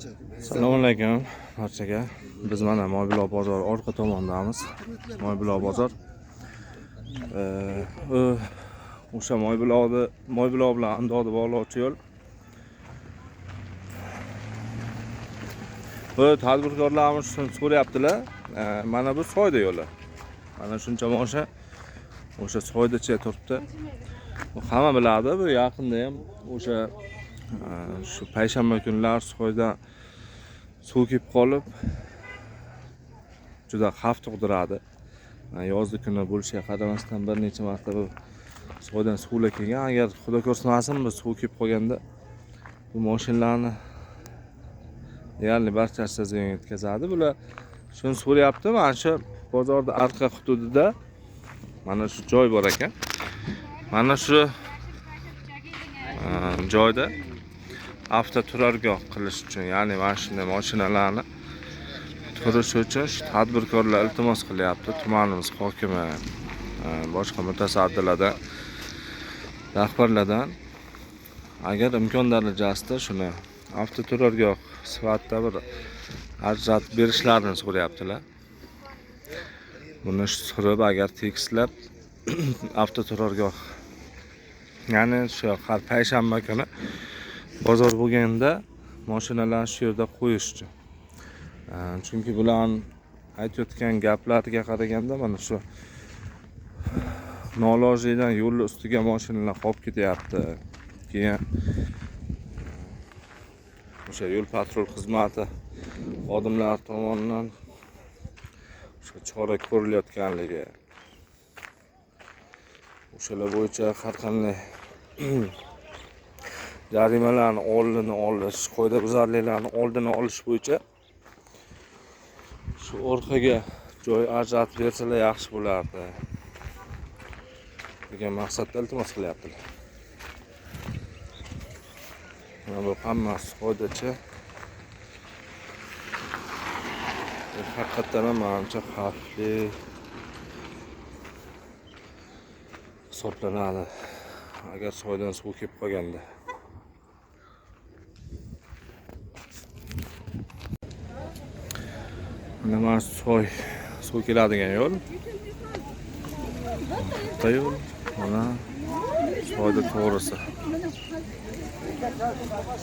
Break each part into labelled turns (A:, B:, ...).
A: Assalomu alaykum barchaga. Biz mana Moybuloq bozori orqa tomondamiz. Moybuloq bozor. O'sha Moybuloqni, Moybuloq bilan Andoni bog'lovchi yo'l. Bu tadbirkorlarimiz shuni so'rayaptilar. Mana bu soyda yo'li. Mana shuncha mosha o'sha soydacha turibdi. Bu hamma biladi, bu yaqinda ham o'sha shu payshanba kunlar soyda suv kelib qolib juda xavf tug'diradi. Yozgi kuni bo'lishiga qaramasdan bir necha marta bu soydan suvlar kelgan. Agar xudo ko'rsatmasin, bu suv kelib qolganda bu mashinalarni deyarli barchasi ziyon yetkazadi. Bular shuni so'rayapti. Mana shu bozorda arqa hududida mana shu joy bor ekan. Mana shu joyda avtoturargoh qilish uchun, ya'ni mana shunday mashinalarni turishi uchun shu tadbirkorlar iltimos qilyapti. Tumanimiz hokimi, boshqa mutasaddilardan, rahbarlardan agar imkon darajasida shuni avtoturargoh sifatida bir ajratib berishlarini so'rayaptilar. Buni surib agar tekislab avtoturargoh, ya'ni shu har payshanba kuni bozor bo'lganda mashinalarni shu yerda qo'yish uchun. Chunki bularni aytayotgan gaplariga qaraganda mana shu nolojiydan yo'lni ustiga mashinalar qolib ketyapti. Keyin o'sha yo'l patrul xizmati xodimlari tomonidan o'sha chora ko'rilayotganligi, o'shalar bo'yicha har qanday jarimalarni oldini olish, qoidabuzarliklarni oldini olish bo'yicha shu orqaga joy ajratib bersalar yaxshi bo'lardi degan maqsadda iltimos qilyaptilar. Mana bu hammasi foydachi. Haqiqatdan ham manimcha xavfli hisoblanadi agar soydan suv kelib qolganda. Mana soy suv keladigan yo'l. Bitta yo'l, mana soyda to'g'risi.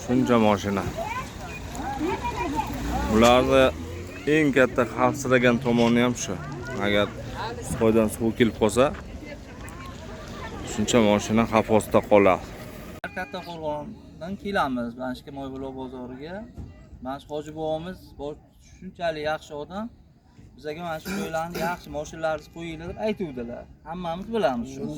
A: Shuncha mashina. Bularni eng katta xavfsiragan tomoni ham shu. Agar soydan suv kelib qolsa, shuncha mashina xavf ostida qoladi.
B: Kattaqo'rg'ondan kelamiz mana shu Moybuloq bozoriga. Mana shu hoji bobomiz shunchalik yaxshi odam. Bizga mana shu joylarni yaxshi mashinalarni qo'yinglar deb aytuvdilar. Hammamiz bilamiz shuni.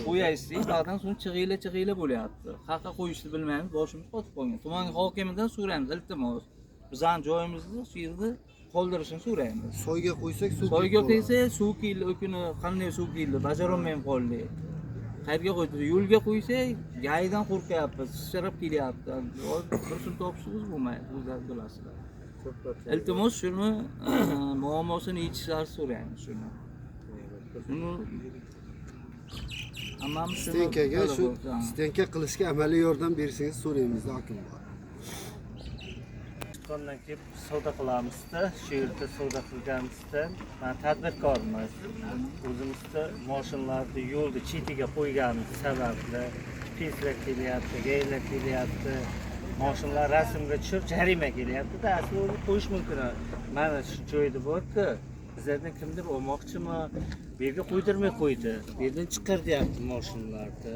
B: Qo'yaysiz, ba'zan so'ng chig'iyla chig'iyla bo'lyapti. Qayerga qo'yishni bilmaymiz, boshimiz qotib qolgan. Tuman hokimidan so'raymiz, iltimos. Bizning joyimizni shu yerda qoldirishini so'raymiz.
C: Soyga qo'ysak suv
B: soyga qo'ysak suv keldi, u kuni qanday suv keldi, bajarolmay qoldik. Qayerga qo'ydik? Yo'lga qo'ysak, gaydan qo'rqyapmiz, sirab kelyapti. Bir so'm topishimiz bo'lmaydi, o'zlaringiz bilasizlar. Iltimos shuni muammosini yechishlarini so'raymiz shuni. Shuni hammamiz
C: stenkaga shu stenka qilishga amaliy yordam bersangiz so'raymiz hokim bor.
D: Chiqqandan kelib savdo qilamizda, shu yerda savdo qilganimizda, mana tadbirkormiz. O'zimizda mashinalarni yo'lni chetiga qo'yganimiz sababli peslar kelyapti, gaylar kelyapti. Mashinalar rasmga tushib jarima kelyapti-da, asli uni qo'yish mumkin. Mana shu joyda bor-ku, bizlardan kimdir olmoqchimi? Bu yerga qo'ydirmay qo'ydi. Bu yerdan chiqar deyapti mashinalarni.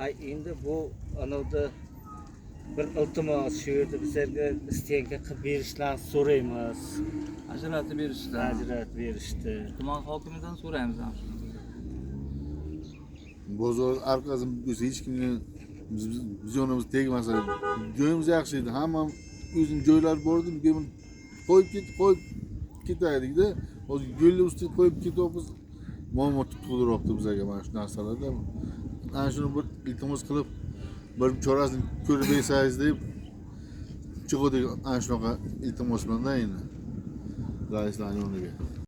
D: Ay endi bu anavda bir iltimos shu yerda bizlarga stenka qilib berishlarini so'raymiz.
B: Ajratib berishdi.
D: Ajratib berishdi.
B: Tuman hokimidan so'raymiz ham shuni.
E: Bozor orqasi bo'lsa hech kimga biz yonimiz tegmasa, joyimiz yaxshi edi. Hamma o'zining joylari bor edi, qo'yib ketaydik-da. Hozir yo'lni ustiga qo'yib ketyapmiz. Muammo tug'diryapti bizga mana shu narsalarda. Ana shuni bir iltimos qilib bir chorasini ko'rib bersangiz deb chiqdik ana shunaqa iltimos bilan endi raislarning o'rniga.